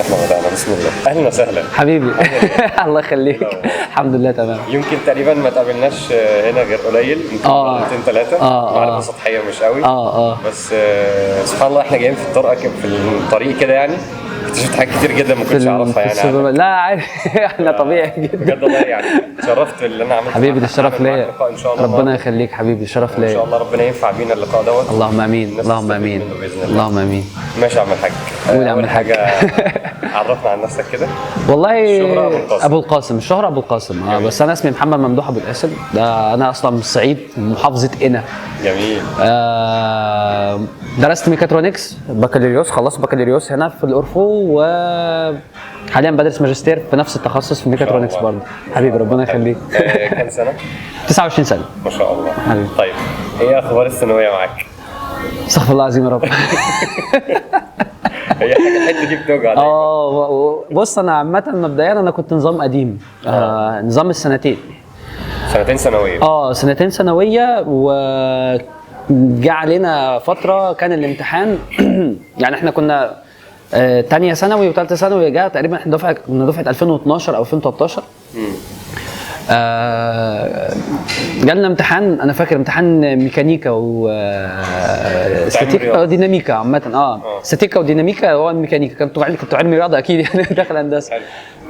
احنا بدأنا، بسم الله. اهلا وسهلا. حبيبي، الله يخليك. الأخبار؟ الحمد لله تمام. يمكن تقريبا ما تقابلناش هنا غير قليل، يمكن مرتين ثلاثه، معرفة سطحية مش قوي. بس سبحان الله، احنا جايين في الطرقه في الطريق كده، يعني اكتشفت حاجات كتير جدا ما كنتش اعرفها في يعني السوبر عنك. لا عادي، احنا طبيعي جدا. بجد والله يعني اتشرفت باللي انا عملت حبيبي، ده الشرف هعمل معاك ليا. لقاء ان شاء الله ربنا النهاردة. يخليك حبيبي، الشرف ان شاء ليا. الله ربنا ينفع بينا اللقاء دوت. اللهم امين. الناس اللهم تستفيد امين. منه باذن الله. اللهم امين. ماشي يا عم الحاج. قول يا عم أول الحاج. حاجة، عرفنا عن نفسك كده. والله الشهرة أبو القاسم. ابو القاسم، الشهرة ابو القاسم. جميل. بس انا اسمي محمد ممدوح ابو القاسم، ده انا اصلا من الصعيد، من محافظة قنا. جميل. درست ميكاترونكس بكالوريوس، خلصت بكالوريوس هنا في الأورفو، وحاليا بدرس ماجستير في نفس التخصص في ميكاترونكس الله. برضه. حبيبي، ربنا يخليك. كام سنة؟ 29 سنة. ما شاء الله. حبيبي. طيب، ايه اخبار الثانوية معاك؟ استغفر الله العظيم يا رب. هي حاجة الحتة دي بتوجع دايما. بص، انا عامة مبدئيا انا كنت نظام قديم، نظام السنتين. سنتين ثانوية. اه، سنتين ثانويه، وجا علينا فترة كان الامتحان يعني احنا كنا تانية ثانوي وثالثة ثانوي، جا تقريبا احنا دفعة، كنا دفعة 2012 او 2013. جالنا امتحان، انا فاكر امتحان ميكانيكا و استاتيكا رياضة. وديناميكا عامة، استاتيكا وديناميكا، هو الميكانيكا. كنت علمي رياضة اكيد يعني داخل هندسة. حلو.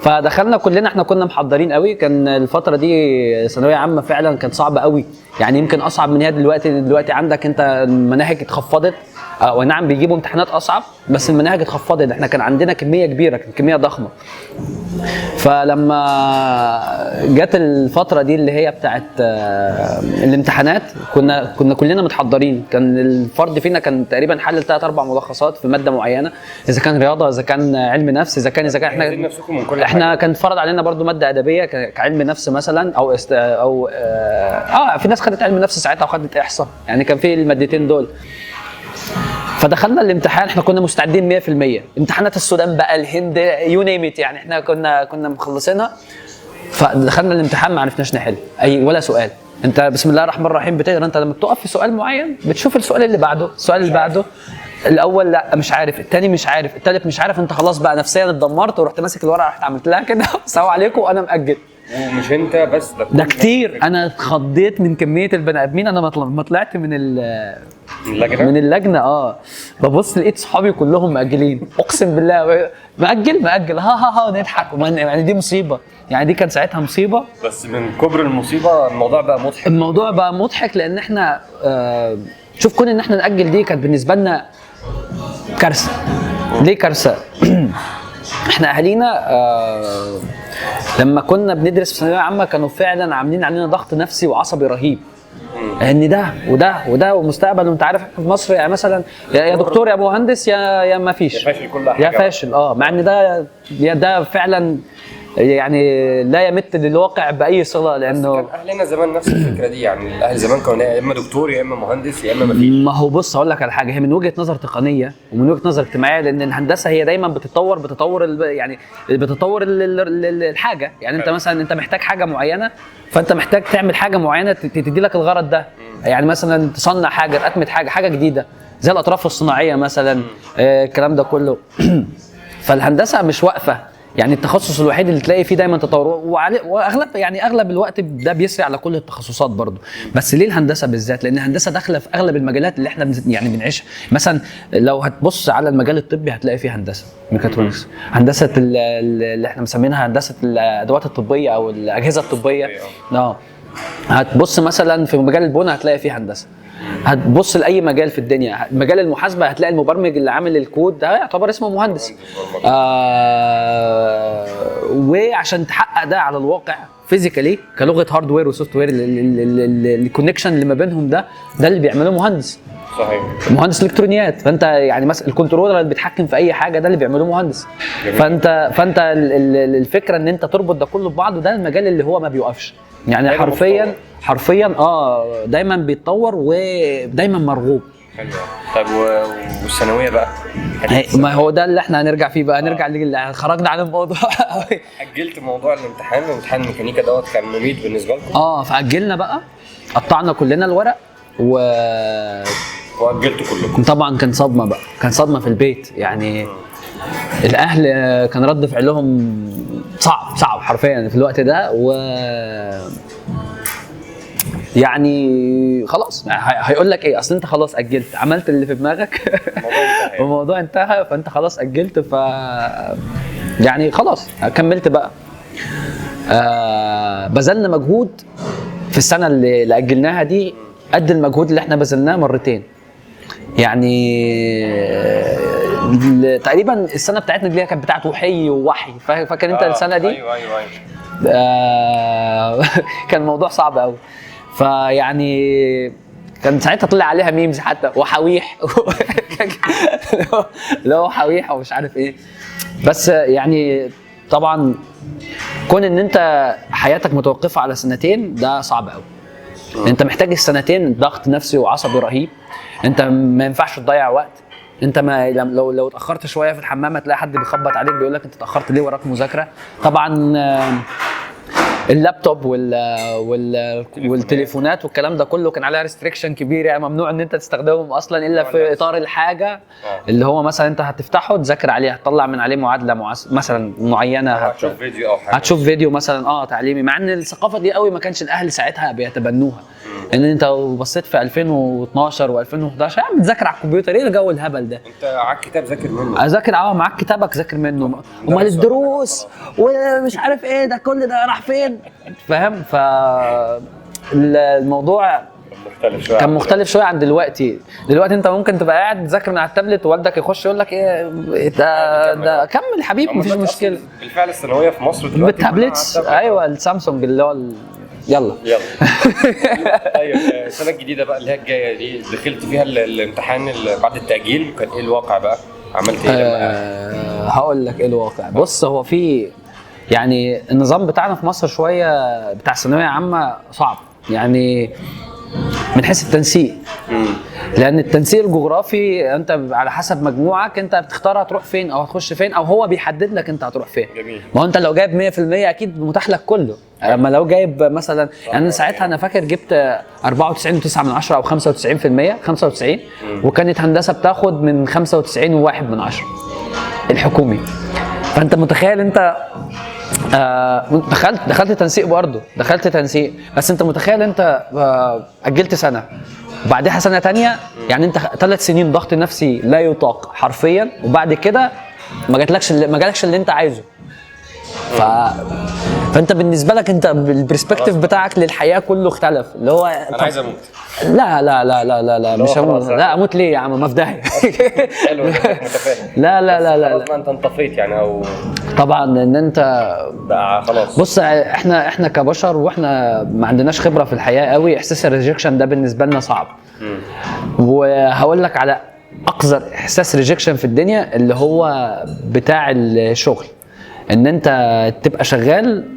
فدخلنا كلنا، احنا كنا محضرين قوي. كان الفترة دي ثانوية عامة فعلا كانت صعبة قوي، يعني يمكن اصعب من هي دلوقتي. دلوقتي عندك انت المناهج اتخفضت، ونعم بيجيبوا امتحانات اصعب، بس المناهج اتخفضت. احنا كان عندنا كمية كبيره، كانت كمية ضخمه. فلما جت الفترة دي اللي هي بتاعت الامتحانات، كنا كلنا متحضرين. كان الفرد فينا كان تقريبا حلل ثلاث اربع ملخصات في مادة معينه، اذا كان رياضه، اذا كان علم نفس، اذا كان جاهزين احنا نفسكم من كل احنا حاجة. كان فرض علينا برضو مادة ادبية كعلم نفس مثلا او است او في ناس خدت علم نفس ساعتها وخدت احصاء، يعني كان في المادتين دول. فدخلنا الامتحان، احنا كنا مستعدين 100%. امتحانات السودان بقى، الهند، you name it، يعني احنا كنا مخلصينها. فدخلنا الامتحان ما عرفناش نحل اي ولا سؤال. انت بسم الله الرحمن الرحيم بتقرا، انت لما بتقف في سؤال معين بتشوف السؤال اللي بعده، السؤال اللي بعده، الاول لا مش عارف، الثاني مش عارف، الثالث مش عارف. انت خلاص بقى نفسيا اتدمرت، ورحت ماسك الورقه، رحت عملت لها كده السلام عليكم وانا مأجل. ومش انت بس، ده ده كل كتير، انا اتخضيت من كمية البني ادمين. انا ما طلعت من اللجنة. من اللجنه، ببص لقيت صحابي كلهم مأجلين، اقسم بالله مأجل مأجل، ها ها ها، نضحك. يعني دي مصيبه، يعني دي كان ساعتها مصيبه. بس من كبر المصيبة الموضوع بقى مضحك. الموضوع بقى مضحك، لان احنا شوف، كون ان احنا نأجل دي كانت بالنسبة لنا كارثة. ليه كارثة؟ احنا اهالينا لما كنا بندرس في ثانوية عامة كانوا فعلا عاملين علينا ضغط نفسي وعصبي رهيب، ان ده وده وده ومستقبل، وانت عارف احنا في مصر يعني مثلا يا دكتور يا مهندس يا ما فيش. يا فاشل كل حاجة. يا فاشل، مع ان ده يا ده فعلا يعني لا يمت للواقع باي صله، لانه كان اهلنا زمان نفس الفكرة دي، يعني الاهل زمان كانوا يا اما دكتور يا اما مهندس يا اما ما فيش. ما هو بص، هقول لك على حاجه، هي من وجهه نظر تقنية ومن وجهه نظر اجتماعيه، لان الهندسة هي دايما بتتطور، بتطور يعني بتطور الحاجه. يعني انت حلو. مثلا انت محتاج حاجة معينه، فانت محتاج تعمل حاجة معينة تدي لك الغرض ده. يعني مثلا تصنع حاجه، تأتمت حاجه، حاجة جديدة زي الاطراف الصناعية مثلا، الكلام ده كله. فالهندسه مش واقفه، يعني التخصص الوحيد اللي تلاقي فيه دايما تطور، واغلب يعني اغلب الوقت ده بيسري على كل التخصصات برضو. بس ليه الهندسة بالذات؟ لان الهندسة داخله في اغلب المجالات اللي احنا يعني بنعيشها. مثلا لو هتبص على المجال الطبي هتلاقي فيه هندسة ميكاترونكس، هندسة اللي احنا مسمينها هندسة الادوات الطبية او الاجهزة الطبيه. هتبص مثلا في مجال البنى هتلاقي فيه هندسه. هتبص لاي مجال في الدنيا، مجال المحاسبة هتلاقي المبرمج اللي عامل الكود ده يعتبر اسمه مهندس. وعشان تحقق ده على الواقع physically كلغة hardware و software، ال connection اللي ما بينهم ده اللي بيعمله مهندس. صحيح. مهندس الكترونيات. فانت يعني مثلا ال controller اللي بيتحكم في اي حاجة ده اللي بيعمله مهندس. جميل. فانت الفكرة ان انت تربط ده كله ببعضه، ده المجال اللي هو ما بيوقفش يعني دايماً حرفيا. متطور. حرفيا دايما بيتطور ودايما مرغوب. حلو. طيب والثانويه بقى؟ ما هو ده اللي احنا هنرجع فيه بقى، نرجع خرجنا عن الموضوع. اجلت موضوع الامتحان، امتحان الميكانيكا دوت كان مميت بالنسبة لكم. فاجلنا بقى، قطعنا كلنا الورق و واجلتوا كلكم. طبعا كان صدمة بقى، كان صدمة في البيت يعني. الاهل كان رد فعلهم صعب صعب حرفيا في الوقت ده، و يعني خلاص هيقول لك ايه، اصل انت خلاص اجلت، عملت اللي في دماغك الموضوع انتهى، فانت خلاص اجلت، ف يعني خلاص كملت بقى. بذلنا مجهود في السنة اللي اجلناها دي قد المجهود اللي احنا بذلناه مرتين يعني. تقريبا السنة بتاعتنا دي كانت بتاعت وحي ووحي، فاكر انت السنة دي؟ ايوه. كان الموضوع صعب قوي، فيعني كان ساعتها طلع عليها memes حتى وحويح اللي هو حويح ومش عارف ايه. بس يعني طبعا كون ان انت حياتك متوقفه على سنتين ده صعب قوي. انت محتاج السنتين ضغط نفسي وعصبي رهيب، انت ما ينفعش تضيع وقت. انت ما لو اتاخرت شوية في الحمام هتلاقي حد بيخبط عليك بيقول لك انت اتاخرت ليه، وراك مذاكرة. طبعا اللابتوب والتليفونات والكلام ده كله كان عليها restriction كبير، يعني ممنوع ان انت تستخدمهم اصلا الا في اطار الحاجة اللي هو مثلا انت هتفتحه تذاكر عليه، هتطلع من عليه معادلة مثلا معينة، هتشوف فيديو او حاجة، هتشوف فيديو مثلا تعليمي. مع ان الثقافة دي قوي ما كانش الاهل ساعتها بيتبنوها، ان انت لو بصيت في 2012 و2011 يا عم تذاكر على الكمبيوتر، ايه الجو الهبل ده؟ انت معاك كتاب ذاكر منه، اذاكر معاك كتابك ذاكر منه، امال الدروس ومش عارف ايه ده كل ده راح فين؟ فاهم؟ ف الموضوع مختلف شوية، كان مختلف شوية عن دلوقتي. دلوقتي انت ممكن تبقى قاعد تذاكر من على التابلت ووالدك يخش يقول لك ايه ده كمل حبيبي مفيش مشكلة. بالفعل الثانوية في مصر دلوقتي بال tablets، ايوه السامسونج اللي هو يلا يلا. طيب السنة الجديدة بقى اللي هي الجاية دي دخلت فيها الامتحان بعد التاجيل، كان ايه الواقع بقى؟ عملت ايه لما؟ هقول لك ايه الواقع. بص، هو في يعني النظام بتاعنا في مصر شوية بتاع الثانوية عامة صعب، يعني من حيث التنسيق. لان التنسيق الجغرافي انت على حسب مجموعك انت بتختار هتروح فين او هتخش فين، او هو بيحدد لك انت هتروح فين. جميل. ما هو انت لو جايب 100% اكيد متاح لك كله. اما لو جايب مثلا، يعني ساعتها انا فاكر جبت 94.9 او 95%، 95، وكانت هندسة بتاخد من 95.1 الحكومي. فانت متخيل انت دخلت تنسيق برضه، دخلت تنسيق، بس انت متخيل انت اجلت سنة وبعدها سنة تانية، يعني انت 3 سنين ضغط نفسي لا يطاق حرفيا، وبعد كده ما جالكش اللي انت عايزه. فانت بالنسبة لك انت ال perspective بتاعك للحياة كله اختلف، اللي هو انا عايز اموت. لا لا لا لا لا لا مش هموت، لا اموت ليه يا عم، ما في داهية. حلو، متفاهم. لا لا لا لا خلاص، ما انت انطفيت يعني، او طبعا ان انت بقى خلاص. بص، احنا كبشر واحنا ما عندناش خبره في الحياة قوي، احساس ال rejection ده بالنسبة لنا صعب. وهقول لك على اقذر احساس rejection في الدنيا، اللي هو بتاع الشغل، ان انت تبقى شغال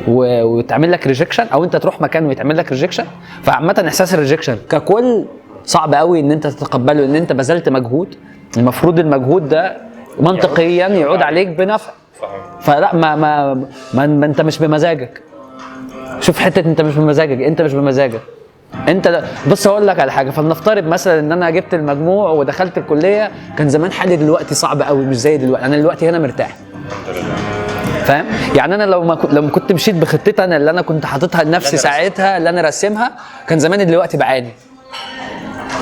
وتعمل لك rejection، او انت تروح مكان ويتعمل لك rejection. فعامه احساس ال rejection ككل صعب قوي ان انت تتقبله، ان انت بذلت مجهود، المفروض المجهود ده منطقيا يعود عليك بنفع. صحيح. فلا ما ما, ما, ما انت مش بمزاجك. شوف حتة انت مش بمزاجك، انت مش بمزاجك انت. بص هقول لك على حاجة، فلنفترض مثلا ان انا جبت المجموع ودخلت الكلية، كان زمان حالي دلوقتي صعب قوي، مش زي دلوقتي. انا دلوقتي هنا مرتاح الحمد لله، فاهم؟ يعني انا لو كنت مشيت بخطتي انا اللي انا كنت حاططها لنفسي ساعتها، اللي انا راسمها، كان زماني دلوقتي بعاني،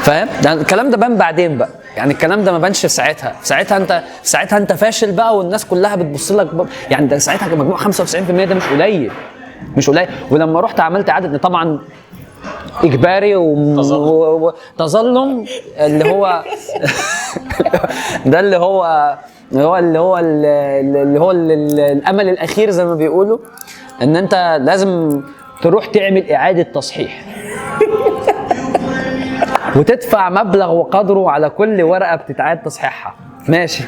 فاهم؟ يعني الكلام ده بان بعدين بقى، يعني الكلام ده ما بانش في ساعتها. ساعتها انت فاشل بقى، والناس كلها بتبص لك يعني ده ساعتها كان مجموع 95%، ده مش قليل، مش قليل. ولما رحت عملت عدد طبعا اجباري وتظلم، اللي هو ده اللي هو اللي هو اللي هو الامل الاخير زي ما بيقولوا، ان انت لازم تروح تعمل اعاده تصحيح وتدفع مبلغ وقدره على كل ورقة بتتعاد تصحيحها. ماشي.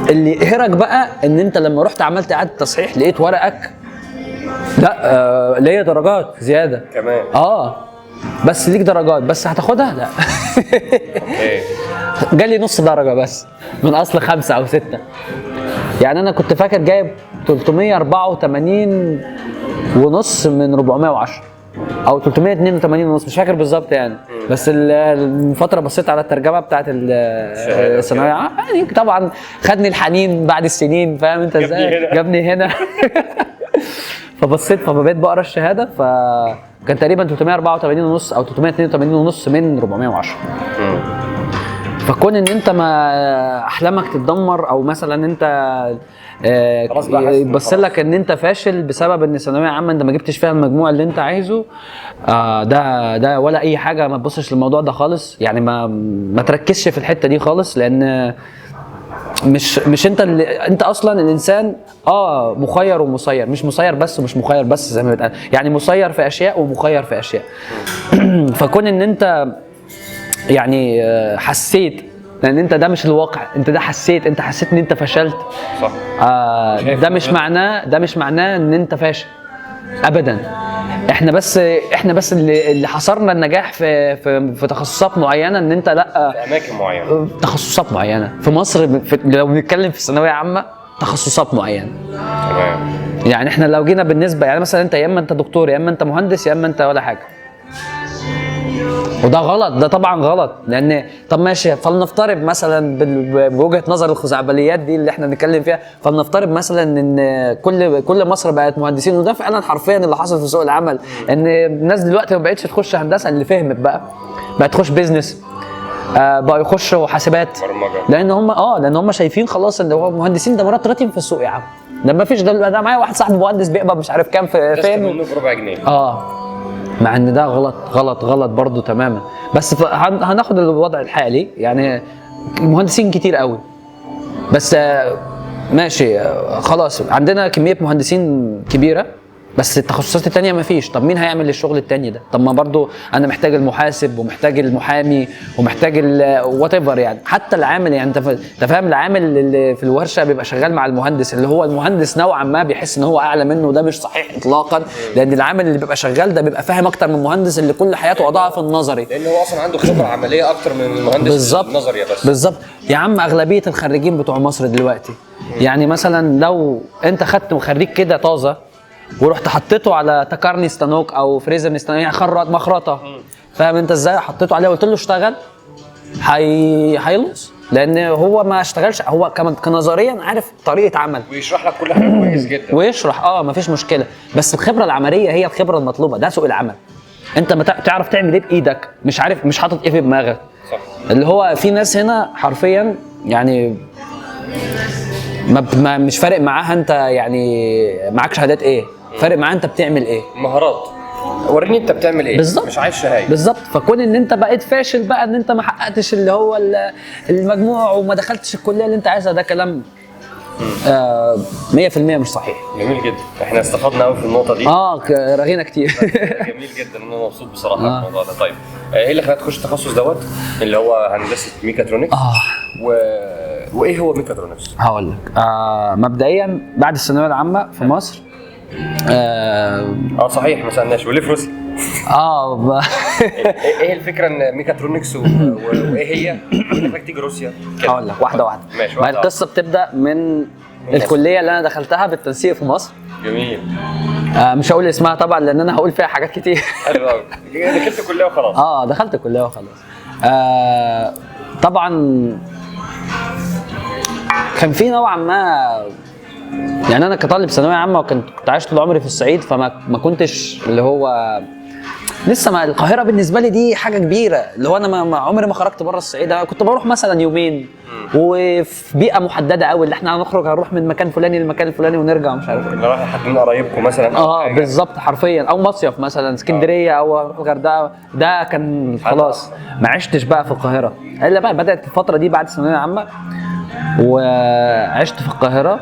اللي يقهرك بقى ان انت لما رحت عملت اعاده تصحيح لقيت ورقك لا ليا درجات زيادة كمان، بس ليك درجات بس هتاخدها؟ لا. جالي نص درجه بس من اصل 5 أو 6. يعني انا كنت فاكر جايب 384.5 من 410. او 382 ونص، مش فاكر بالظبط يعني. بس من فترة بصيت على الترجمة بتاعت الثانوية يعني طبعا خدني الحنين بعد السنين، فاهم انت ازاي؟ جابني هنا. فبصيت فبقيت بقرا الشهادة، فكان تقريبا 384 ونص او 382 ونص من 410. فكون ان انت ما احلامك تتدمر، او مثلا انت يبص لك ان انت فاشل بسبب ان ثانوية عامة انت ما جبتش فيها المجموع اللي انت عايزه، ده ولا اي حاجة. ما تبصش للموضوع ده خالص يعني، ما تركزش في الحتة دي خالص، لان مش انت اللي انت اصلا الانسان مخير ومسير، مش مسير بس ومش مخير بس زي ما بيتقال يعني، مسير في اشياء ومخير في اشياء. فكون ان انت يعني حسيت، لان انت ده مش الواقع، انت ده حسيت، انت حسيت ان انت فشلت، صح. ده مش معناه ان انت فاشل ابدا. احنا بس اللي حصرنا النجاح في في, في تخصصات معينة، ان انت لا في اماكن معينة، تخصصات معينة في مصر، لو بنتكلم في الثانوية عامة تخصصات معينة، تمام. يعني احنا لو جينا بالنسبة يعني مثلا انت يا اما انت دكتور، يا اما انت مهندس، يا اما انت ولا حاجة، وده غلط، ده طبعا غلط. لان طب ماشي، فلنفترض مثلا بوجهه نظر الخزعبليات دي اللي احنا بنتكلم فيها، فلنفترض مثلا ان كل مصر بقت مهندسين، وده فعلا حرفيا اللي حصل في سوق العمل، ان الناس دلوقتي ما بقتش تخش هندسة، اللي فهمت بقى بقت تخش business، بقى يخشوا حاسبات، لان هم لان هم شايفين خلاص ان هو مهندسين ده مرات راتب في السوق يا عم، ده ما فيش، ده معايا واحد صاحبي مهندس بيقبض مش عارف كام في فين، بربع جنيه، مع ان ده غلط غلط غلط برضو تماما. بس هناخد الوضع الحالي يعني، مهندسين كتير قوي، بس ماشي خلاص عندنا كمية مهندسين كبيرة، بس التخصصات التانية مفيش. طب مين هيعمل الشغل التاني ده؟ طب ما برضو انا محتاج المحاسب، ومحتاج المحامي، ومحتاج whatever يعني، حتى العامل يعني. انت فاهم العامل اللي في الورشة بيبقى شغال مع المهندس، اللي هو المهندس نوعا ما بيحس ان هو اعلى منه، وده مش صحيح اطلاقا، لان العامل اللي بيبقى شغال ده بيبقى فاهم اكتر من المهندس اللي كل حياته قضاها في النظري، لان هو اصلا عنده خبرة عملية اكتر من المهندس النظري بس. بالظبط يا عم. اغلبية الخريجين بتوع مصر دلوقتي يعني مثلا لو انت خدت خريج كده طازة ورحت حطيته على токарный станок او фрезерный станок، يعني خراط مخرطه، فاهم انت ازاي؟ حطيته عليه وقلت له اشتغل، هيلص، لان هو ما اشتغلش، هو كنظريا عارف طريقه عمل ويشرح لك كل حاجة كويس جدا ويشرح مفيش مشكلة، بس الخبرة العملية هي الخبرة المطلوبة، ده سوق العمل. انت ما تعرف تعمل ايه بايدك، مش عارف، مش حاطط ايه في دماغك، صح. اللي هو في ناس هنا حرفيا يعني ما مش فارق معاها انت يعني معاك شهادات ايه، فارق معاه انت بتعمل ايه، مهارات، وريني انت بتعمل ايه بالظبط، مش عايز شهادة بالظبط. فكون ان انت بقيت فاشل بقى، ان انت ما حققتش اللي هو المجموع وما دخلتش الكلية اللي انت عايزها، ده كلام 100% مش صحيح. جميل جدا، احنا استفدنا قوي في النقطة دي، رغينا كتير. جميل جدا، انا مبسوط بصراحة بالموضوع ده. طيب ايه اللي خلاك تخش التخصص دوت اللي هو هندسة ميكاترونكس؟ وايه هو ميكاترونكس؟ هقول لك. مبدئيا بعد الثانوية العامة في مصر، صحيح ما سالناش، وليه في روسيا؟ ايه الفكرة ان ميكاترونكس وايه هي؟ اللي خلاك تيجي روسيا؟ هقول لك واحدة واحدة. ماشي. ما القصة بتبدا من الكلية اللي انا دخلتها بالتنسيق في مصر. جميل. مش هقول اسمها طبعا لان انا هقول فيها حاجات كتير. حلو قوي. دخلت كليه وخلاص. دخلت كليه وخلاص. طبعا كان في نوعا ما يعني، انا كطالب ثانوية عامة وكنت عايش طول عمري في الصعيد، فما ما كنتش اللي هو لسه، ما القاهرة بالنسبة لي دي حاجة كبيرة، اللي هو انا ما عمري ما خرجت بره الصعيد. انا كنت بروح مثلا يومين وفي بيئة محددة قوي، اللي احنا هنخرج هنروح من مكان فلاني للمكان الفلاني ونرجع مش عارف ايه، نروح لحد من قرايبكم مثلا، بالظبط حرفيا، او مصيف مثلا اسكندرية او نروح الغردقه، ده كان خلاص. ما عشتش بقى في القاهرة الا بقى بدات الفترة دي بعد الثانوية العامة، وعشت في القاهرة.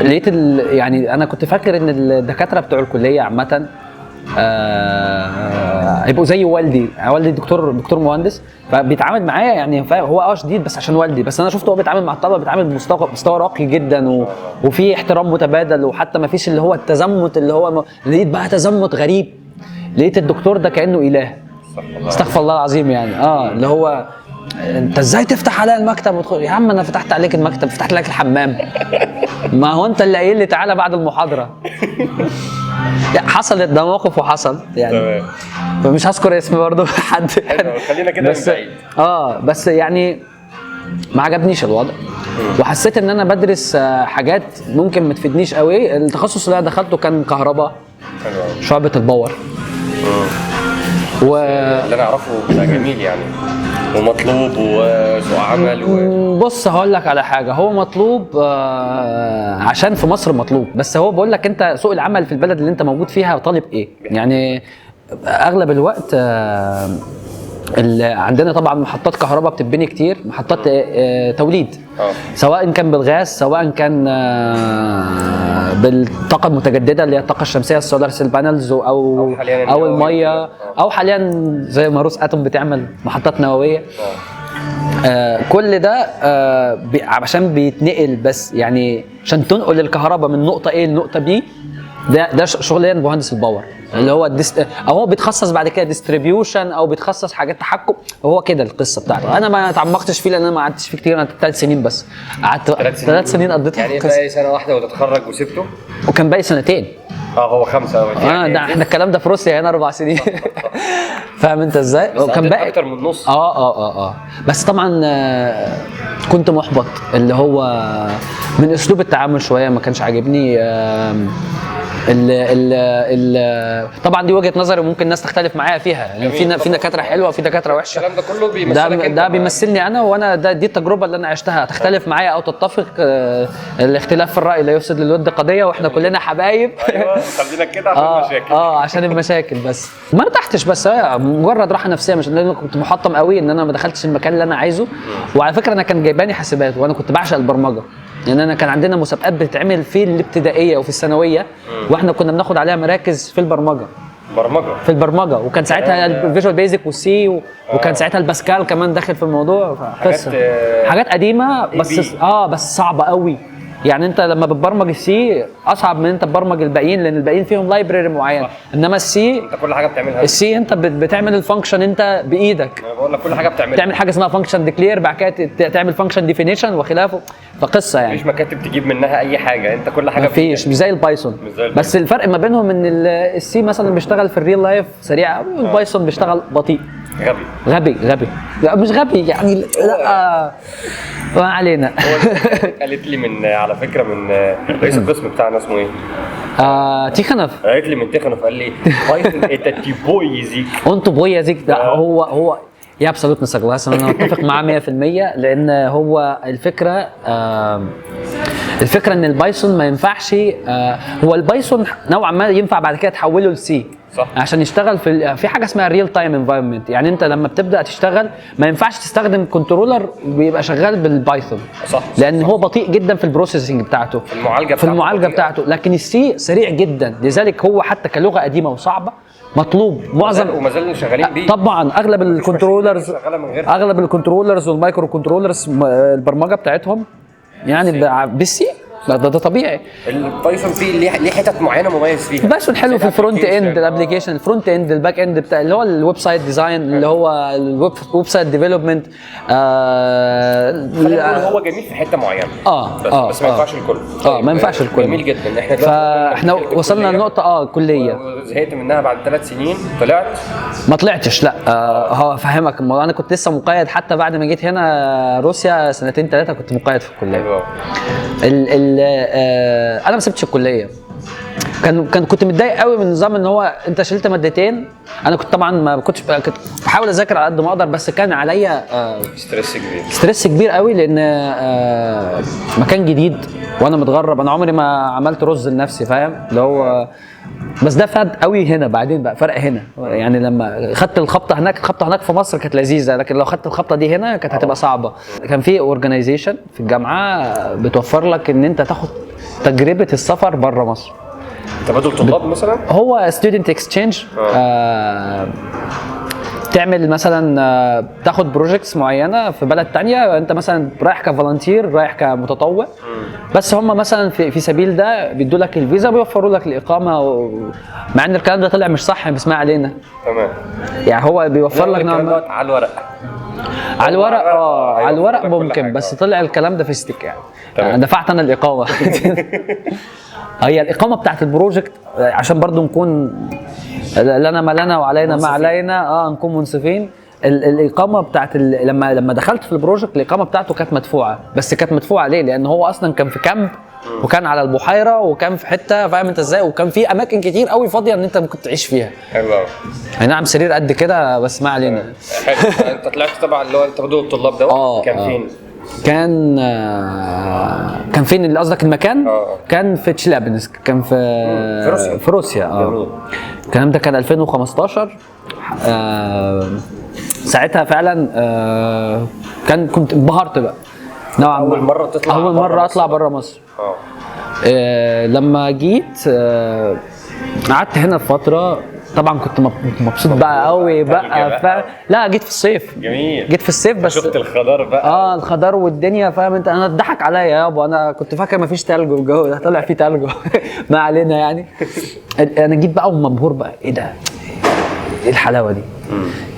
لقيت يعني انا كنت فاكر ان الدكاترة بتوع الكلية عامة هيبقوا زي والدي، والدي دكتور مهندس، فبيتعامل معايا يعني هو شديد بس عشان والدي، بس انا شفته هو بيتعامل مع الطلبة، بيتعامل بمستوى راقي جدا، وفي احترام متبادل، وحتى ما فيش اللي هو التزمت اللي هو لقيت بقى تزمت غريب. لقيت الدكتور ده كانه اله، استغفر الله العظيم يعني، اللي هو انت ازاي تفتح عليا المكتب وتخش؟ يا عم انا فتحت عليك المكتب، فتحت لك الحمام، ما هو انت اللي قايل لي تعالى بعد المحاضرة. لا حصلت، ده موقف وحصل يعني. تمام. فمش هذكر اسم برضه حد. حلو، خلينا كده من بس بعيد. بس يعني ما عجبنيش الوضع، وحسيت ان انا بدرس حاجات ممكن ما تفيدنيش قوي. التخصص اللي انا دخلته كان كهرباء، حلو أوي. شعبة ال power. و اللي انا اعرفه ده جميل يعني، ومطلوب وسوق عمل و... بص هقول لك على حاجة، هو مطلوب عشان في مصر مطلوب، بس هو بقول لك انت سوق العمل في البلد اللي انت موجود فيها طالب ايه يعني. اغلب الوقت عندنا طبعا محطات كهرباء بتتبني كتير، محطات توليد، سواء كان بالغاز، سواء كان بالطاقة المتجددة اللي هي الطاقة الشمسية، ال solar cell panels، او او او المية، او حاليا زي ما روس اتوم بتعمل محطات نووية. كل ده عشان بيتنقل، بس يعني عشان تنقل الكهرباء من نقطة A لنقطة B، ده شغلانة مهندس ال power اللي هو او هو بيتخصص بعد كده distribution، او بيتخصص حاجات تحكم. هو كده القصة بتاعته. انا ما تعمقتش فيه لان انا ما قعدتش فيه كتير، انا 3 سنين بس قعدت. 3 سنين قضيتها يعني في القصة. باقي سنة واحدة وتتخرج وسبته؟ وكان باقي سنتين. اه، هو 5. اه، ده احنا الكلام ده في روسيا، هنا 4 سنين، فاهم انت ازاي؟ وكان باقي اكتر من نص. اه بس طبعا كنت محبط، اللي هو من اسلوب التعامل شوية ما كانش عاجبني. ال ال ال طبعا دي وجهه نظري وممكن الناس تختلف معايا فيها يعني. في دكاترة حلوة وفي دكاترة وحشة. الكلام ده كله بيمثلك ده انت. ده بيمثلني انا، وانا دي التجربة اللي انا عشتها. تختلف معايا او تتفق، الاختلاف في الراي لا يفسد للود قضيه، واحنا كلنا حبايب. ايوه، خلينا كده عشان المشاكل. اه، عشان المشاكل. بس ما ارتحتش، بس هي مجرد راحة نفسيه، مش لان كنت محطم قوي ان انا ما دخلتش المكان اللي انا عايزه. وعلى فكرة انا كان جايباني حاسبات، وانا كنت بعشق البرمجه، لان انا كان عندنا مسابقات بتتعمل في الابتدائية وفي الثانويه، واحنا كنا بناخد عليها مراكز في البرمجه. برمجه. في البرمجه، وكان ساعتها ال Visual Basic وال C وكان ساعتها الباسكال كمان داخل في الموضوع. قصة حاجات قديمة بس. AB. اه، بس صعبة قوي. يعني انت لما بتبرمج ال C اصعب من انت تبرمج الباقيين، لان الباقيين فيهم library معين، انما ال C انت كل حاجة بتعملها. ال C انت بتعمل ال function انت بايدك. انا بقول لك كل حاجة بتعملها. تعمل حاجة اسمها function declare، بعد كده تعمل function definition وخلافه، فقصة يعني. مفيش مكاتب تجيب منها اي حاجه، انت كل حاجة مفيش، مش زي ال Python. مش زي ال Python. بس الفرق ما بينهم ان ال C مثلا بيشتغل في ال real life سريع قوي، وال Python بيشتغل بطيء. غبي. غبي غبي، لا مش غبي يعني، لا ما علينا. هو قالت لي من، على فكره، من رئيس القسم بتاعنا، اسمه ايه؟ تيخنف. قالت لي من تيخنف، قال لي Python это тупой язык. он тупой язык. ده هو я абсолютно согласен، انا متفق معاه 100%، لان هو الفكرة الفكرة ان ال Python ما ينفعش، هو ال Python نوعا ما ينفع بعد كده تحوله ل C عشان يشتغل في حاجة اسمها real time environment. يعني انت لما بتبدا تشتغل ما ينفعش تستخدم controller بيبقى شغال بال Python لان هو بطيء جدا في ال processing بتاعته. في المعالجة في بتاعته المعالجة بطيئة. بتاعته، لكن ال C سريع جدا. لذلك هو حتى كلغة قديمة وصعبة مطلوب معظم وما زالوا شغالين بيه. طبعا، اغلب ال controllers شغالة من غير اغلب ال controllers وال microcontrollers البرمجة بتاعتهم يعني بال C، ده طبيعي. ال Python فيه ليه حتت معينة مميز فيها. Python حلو في ال front end، ال application، ال front end، ال back end بتاع اللي هو ال website design، اللي هو ال website development. خلينا نقول هو جميل في حتة معينة بس، بس ما ينفعش الكل. اه، ما ينفعش الكل. جميل جدا. احنا دلوقتي فاحنا وصلنا وصلنا لنقطة كليه. زهقت منها بعد 3 سنين، طلعت؟ ما طلعتش، لا. هو افهمك الموضوع، انا كنت لسه مقيد حتى بعد ما جيت هنا روسيا سنتين ثلاثة كنت مقيد في الكليه. حلو أوي. ال ال آه انا ما سبتش الكليه. كان كنت متضايق قوي من نظام ان هو انت شلت مادتين. انا كنت طبعا ما كنتش، كنت بحاول اذاكر على قد ما اقدر، بس كان عليا stress كبير. stress كبير قوي، لان مكان جديد وانا متغرب، انا عمري ما عملت رز لنفسي، فاهم؟ اللي هو بس ده فاد قوي هنا بعدين بقى، فرق هنا يعني. لما خدت الخبطه هناك، الخبطه هناك في مصر كانت لذيذه، لكن لو خدت الخبطه دي هنا كانت هتبقى صعبه. كان في organization في الجامعة بتوفر لك ان انت تاخد تجربه السفر بره مصر. تبادل طلاب مثلا؟ هو student exchange. تعمل مثلا تاخد projects معينة في بلد تانية، انت مثلا رايح ك volunteer، رايح كمتطوع، بس هم مثلا في سبيل ده بيدوا لك الفيزا وبيوفروا لك الاقامة مع ان الكلام ده طلع مش صح، بس ما علينا. تمام. يعني هو بيوفر لك نوع ما على الورق، على الورق، على الورق ممكن، بس طلع الكلام ده فيستك يعني. تمام. دفعت انا الاقامة. هي الاقامة بتاعت ال project، عشان برضو نكون لنا ما لنا وعلينا ما علينا، نكون منصفين. الاقامة بتاعت لما دخلت في ال project الاقامة بتاعته كانت مدفوعة، بس كانت مدفوعة ليه؟ لان هو اصلا كان في camp وكان على البحيرة وكان في حتة، فاهم انت ازاي؟ وكان في اماكن كتير قوي فاضية ان انت ممكن تعيش فيها. حلو قوي. اي نعم سرير قد كده، بس ما علينا. حلو. انت طلعت تبع اللي هو تبادل الطلاب ده، كان فين؟ كان فين اللي قصدك المكان؟ كان في تشيلابنسك، كان في روسيا. في روسيا. الكلام ده كان 2015. ساعتها فعلا كنت انبهرت بقى نوعا ما. اول مرة تطلع، اول مرة اطلع بره مصر. لما جيت قعدت هنا فترة، طبعا كنت مبسوط بقى قوي بقى. لا جيت في الصيف. جميل. جيت في الصيف، بس شفت الخضار بقى. الخضار والدنيا، فاهم انت؟ انا اتضحك عليا يابا، انا كنت فاكر مفيش تلج والجو ده طلع فيه تلج. ما علينا يعني. انا جيت بقى ومبهور بقى، ايه ده؟ ايه الحلاوة دي؟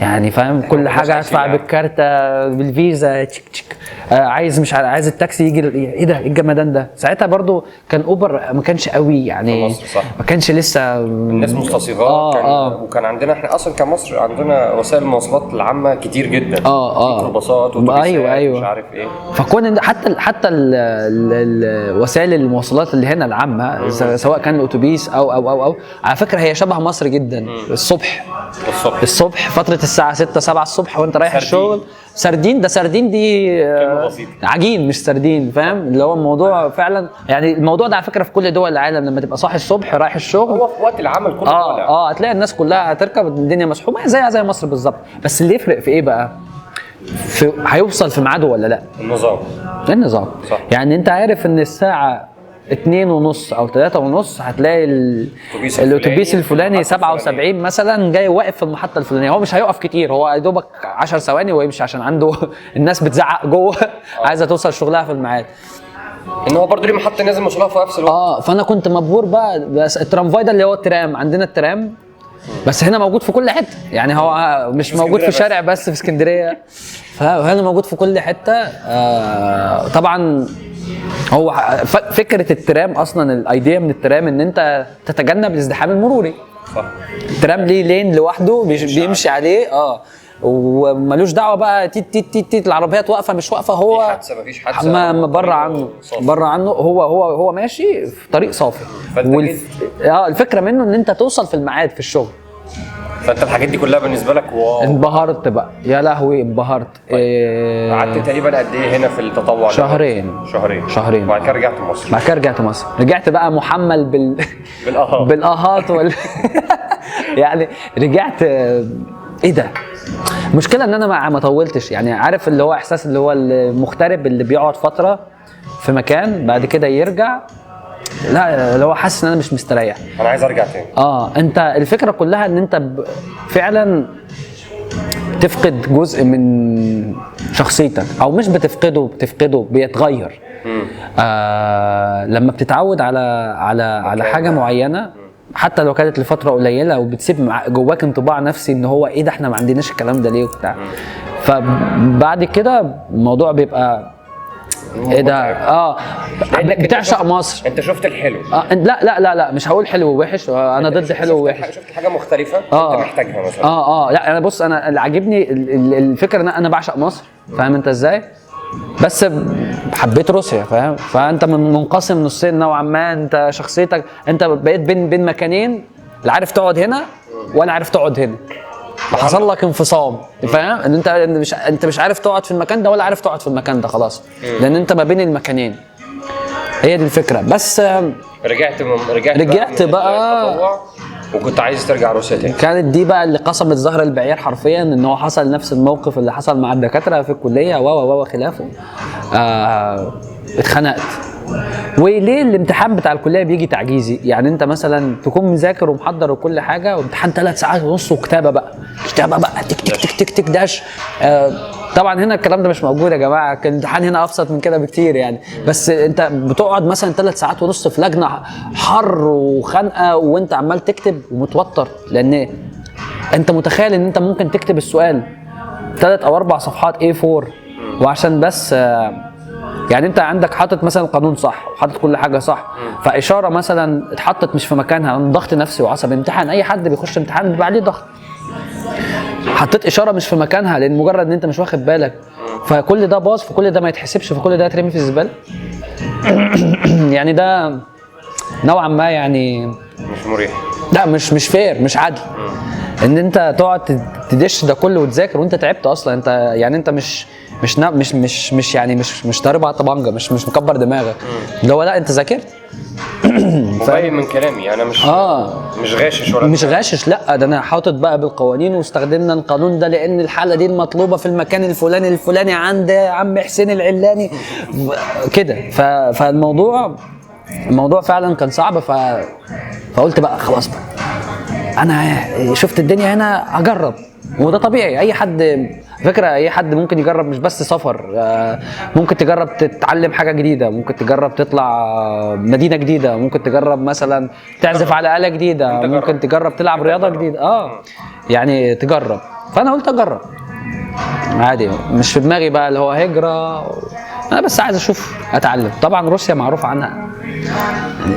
يعني فاهم، كل حاجة ادفع بالكارته بالفيزا، تشك تشك. عايز مش عايز التاكسي يجي، ايه ده؟ ايه الجمدان ده؟ ساعتها برضو كان اوبر ما كانش قوي يعني، مصر صح. ما كانش لسه الناس مستصغاه. وكان عندنا احنا اصلا كمصر عندنا وسائل المواصلات العامة كتير جدا. ميكروباصات واتوبيسات، ايوه مش عارف ايه. فكون ان حتى وسائل المواصلات اللي هنا العامة، سواء كان الاتوبيس او او او او على فكرة هي شبه مصر جدا. الصبح فترة الساعة 6 7 الصبح وانت رايح الشغل، سردين. ده سردين دي عجين مش سردين، فاهم؟ اللي هو الموضوع فعلا يعني. الموضوع ده على فكرة في كل دول العالم، لما تبقى صاحي الصبح رايح الشغل، هو في وقت العمل كله هتلاقي الناس كلها هتركب، الدنيا مسحومه زي مصر بالظبط. بس اللي يفرق في ايه بقى؟ في هيوصل في ميعاده ولا لا؟ النظام صح. يعني انت عارف ان الساعة 2:30 أو 3:30 هتلاقي الأتوبيس الفلاني 77 مثلا جاي واقف في المحطة الفلانية. هو مش هيقف كتير، هو يا دوبك 10 ثواني ويمشي، عشان عنده الناس بتزعق جوه عايزة توصل شغلها في الميعاد. ان هو برضه ليه محطة لازم يوصلها في نفس الوقت. فأنا كنت مبهور بقى. بس الترامفاي ده اللي هو الترام، عندنا الترام بس هنا موجود في كل حتة، يعني هو مش موجود في شارع بس في اسكندرية، فهنا موجود في كل حتة. طبعا هو فكرة الترام اصلا، ال idea من الترام ان انت تتجنب الازدحام المروري. صح. الترام ليه lane لوحده بيمشي عليه، وملوش دعوه بقى تيت تيت تيت تيت العربيات واقفة مش واقفة، هو حادثه مفيش حادثه، ما بره عنه، بره عنه، هو ماشي في طريق صافي. الفكرة منه ان انت توصل في الميعاد في الشغل. فانت الحاجات دي كلها بالنسبة لك wow، انبهرت بقى يا لهوي، انبهرت. طيب. قعدت تقريبا قد ايه هنا في التطوع؟ شهرين. وبعد كده رجعت مصر. بعد كده رجعت مصر، رجعت بقى محمل بالاهات بالاهات يعني رجعت. ايه ده؟ المشكلة ان انا ما طولتش، يعني عارف اللي هو احساس اللي هو المغترب اللي بيقعد فترة في مكان بعد كده يرجع، لا اللي هو حاسس ان انا مش مستريح، انا عايز ارجع تاني. انت الفكرة كلها ان انت فعلا تفقد جزء من شخصيتك، او مش بتفقده، بتفقده بيتغير. لما بتتعود على على على حاجة معينة حتى لو كانت لفترة قليله، وبتسيب جواك انطباع نفسي ان هو ايه ده، احنا ما عندناش الكلام ده ليه وبتاع. فبعد كده الموضوع بيبقى ايه ده، بتعشق مصر. انت شفت الحلو. لا لا لا لا، مش هقول حلو ووحش، انا ضد حلو ووحش. شفت حاجة مختلفة انت محتاجها مثلا. لا انا بص، انا اللي عاجبني الفكرة ان انا بعشق مصر، فاهم انت ازاي؟ بس حبيت روسيا، فاهم؟ فانت منقسم نصين نوعا ما، انت شخصيتك انت بقيت بين مكانين، لا عارف تقعد هنا ولا عارف تقعد هنا، فحصل لك انفصام، فاهم؟ ان انت مش عارف تقعد في المكان ده ولا عارف تقعد في المكان ده، خلاص، لان انت ما بين المكانين. هي دي الفكرة. بس رجعت بقى وكنت عايز ترجع روسيا تاني. كانت دي بقى اللي قصمت ظهر البعير حرفيا، ان هو حصل نفس الموقف اللي حصل مع الدكاترة في الكلية و و خلافه. اتخنقت. وليه الامتحان بتاع الكلية بيجي تعجيزي؟ يعني انت مثلا تكون مذاكر ومحضر وكل حاجة، وامتحان 3 ساعات ونص وكتابه بقى، كتابه بقى تك تك تك تك تك dash. طبعا هنا الكلام ده مش موجود يا جماعة، كان الامتحان هنا ابسط من كده بكتير يعني. بس انت بتقعد مثلا 3 ساعات ونص في لجنة حر وخنقه، وانت عمال تكتب ومتوتر، لان انت متخيل ان انت ممكن تكتب السؤال 3 أو 4 صفحات A4، وعشان بس يعني انت عندك حاطط مثلا القانون صح وحاطط كل حاجة صح، فاشاره مثلا اتحطت مش في مكانها، ضغط نفسي وعصبي. امتحان اي حد بيخش امتحان بيبقى عليه ضغط، حطيت اشارة مش في مكانها لان مجرد ان انت مش واخد بالك، فكل ده باظ، فكل ده ما يتحسبش، فكل ده يترمي في الزبالة. يعني ده نوعا ما يعني مش مريح. لا مش fair، مش عدل ان انت تقعد تدش ده كله وتذاكر وانت تعبت اصلا. انت يعني انت مش مش مش مش مش يعني مش ضارب على الطبنجه، مش مكبر دماغك، اللي هو لا انت ذاكرت. مبين من كلامي انا مش مش غاشش ولا مش غاشش، لا ده انا حاطط بقى بالقوانين، واستخدمنا القانون ده لان الحالة دي المطلوبة في المكان الفلاني الفلاني عند عم حسين العلاني كده. فالموضوع الموضوع فعلا كان صعب. فقلت بقى خلاص بقى انا شفت الدنيا هنا اجرب، وده طبيعي اي حد، فكرة اي حد ممكن يجرب، مش بس سفر، ممكن تجرب تتعلم حاجة جديدة، ممكن تجرب تطلع مدينة جديدة، ممكن تجرب مثلا تعزف على آلة جديدة، ممكن تجرب تلعب رياضة جديدة، يعني تجرب. فانا قلت اجرب عادي، مش في دماغي بقى اللي هو هجرة، انا بس عايز اشوف اتعلم. طبعا روسيا معروف عنها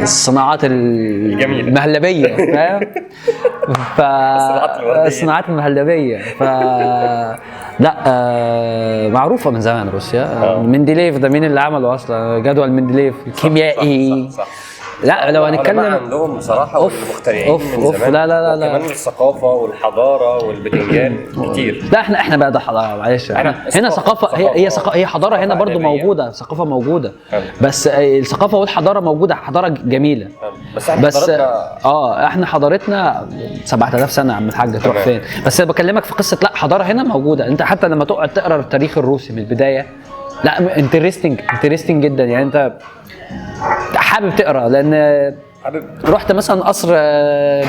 الصناعات المهلبيه، فاهم؟ الصناعات المهلبيه، ف لا معروفة من زمان روسيا. مندليف ده مين اللي عمله اصلا؟ جدول مندليف الكيميائي. صح. لا لو هنتكلم عندهم بصراحة والمخترعين من زمان. لا لا لا لا، كمان الثقافة والحضارة والبتنجان كتير. لا احنا بقى ده حضارة، معلش هنا ثقافة، هي هي حضارة هنا برضو موجودة، ثقافة موجودة، بس الثقافة والحضارة موجودة، حضارة جميلة. بس احنا حضارتنا احنا حضارتنا 7000 سنة يا عم الحاج، تروح فين؟ بس انا بكلمك في قصة لا حضارة هنا موجودة. انت حتى لما تقعد تقرا التاريخ الروسي من البداية، لا interesting جدا يعني، انت حابب تقرا، لان رحت مثلا قصر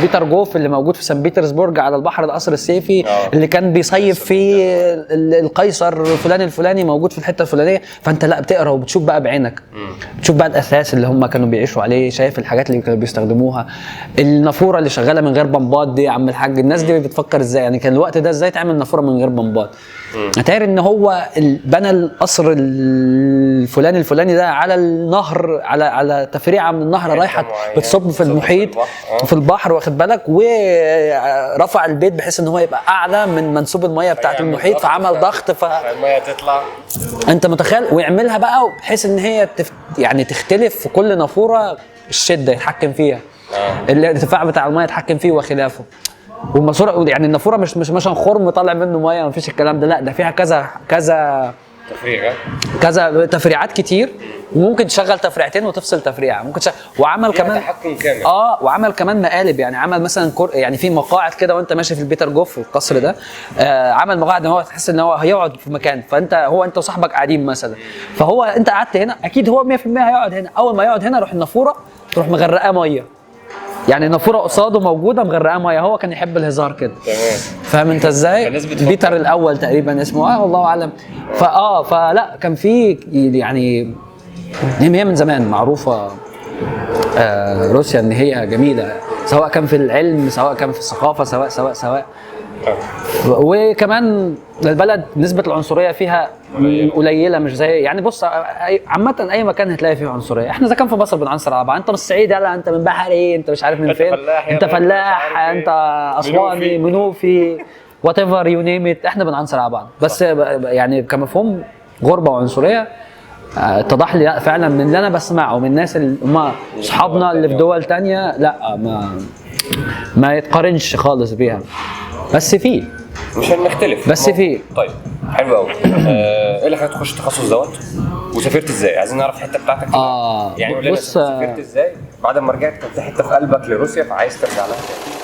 بيترجوف اللي موجود في سان بيترسبورج على البحر، القصر السيفي اللي كان بيصيف فيه القيصر فلان الفلاني، موجود في الحتة الفلانية. فانت لا بتقرا وبتشوف بقى بعينك، بتشوف بقى الاثاث اللي هم كانوا بيعيشوا عليه، شايف الحاجات اللي كانوا بيستخدموها، النافوره اللي شغالة من غير بمبات دي يا عم الحاج، الناس دي بتفكر ازاي؟ يعني كان الوقت ده ازاي تعمل نافورة من غير بمبات؟ هتعرف ان هو بنى القصر الفلاني الفلاني ده على النهر، على تفريعه من النهر رايحة بتصب في المحيط في البحر، واخد بالك؟ ورفع البيت بحيث ان هو يبقى اعلى من منسوب المية بتاعه المحيط، فعمل ضغط، فالميه تطلع. انت متخيل؟ ويعملها بقى بحيث ان هي يعني تختلف في كل نافورة، الشدة يتحكم فيها، الارتفاع بتاع المية يتحكم فيه وخلافه. والماسوره يعني النافوره مش مثلا خرم طالع منه مية، مفيش الكلام ده، لا ده فيها كذا كذا تفريغه، كذا تفريعات كتير، وممكن تشغل تفريعتين وتفصل تفريعه، ممكن تشغل. وعمل كمان تحكم كامل. وعمل كمان مقالب، يعني عمل مثلا يعني في مقاعد كده وانت ماشي في البيترجوف في القصر ده، عمل مقاعد ان هو تحس ان هو هيقعد في مكان، فانت هو انت وصاحبك قاعدين مثلا، فهو انت قعدت هنا اكيد هو 100% هيقعد هنا، اول ما يقعد هنا روح النافوره تروح مغرقاه مية، يعني النافوره قصاده موجودة مغرقاه مية. هو كان يحب الهزار كده، تمام؟ فاهم انت ازاي؟ بيتر الاول تقريبا اسمه، والله اعلم. فلا كان في يعني هي من زمان معروفة روسيا ان هي جميلة، سواء كان في العلم، سواء كان في الثقافة، سواء سواء سواء. وكمان البلد نسبة العنصرية فيها قليلة، مش زي يعني بص عامة أي مكان هتلاقي فيه عنصرية. احنا إذا كان في مصر بنعنصر على بعض، أنت من الصعيد، يلا أنت من بحري، أنت مش عارف من فين، أنت فلاح، أنت أسواني، منوفي، whatever you name it، احنا بنعنصر على بعض. بس يعني كمفهوم غربة وعنصرية اتضح لي لا فعلا من اللي أنا بسمعه من الناس اللي هم أصحابنا اللي في دول تانية، لا ما يتقارنش خالص بيها. بس فيه مش هنختلف، بس فيه. طيب حلو قوي. ايه اللي خلاك تخش التخصص دوت؟ وسافرت ازاي؟ عايزين نعرف الحتة بتاعتك. يعني قول لنا سافرت ازاي بعد ما رجعت؟ كان في حتة في قلبك لروسيا فعايز ترجع لها تاني؟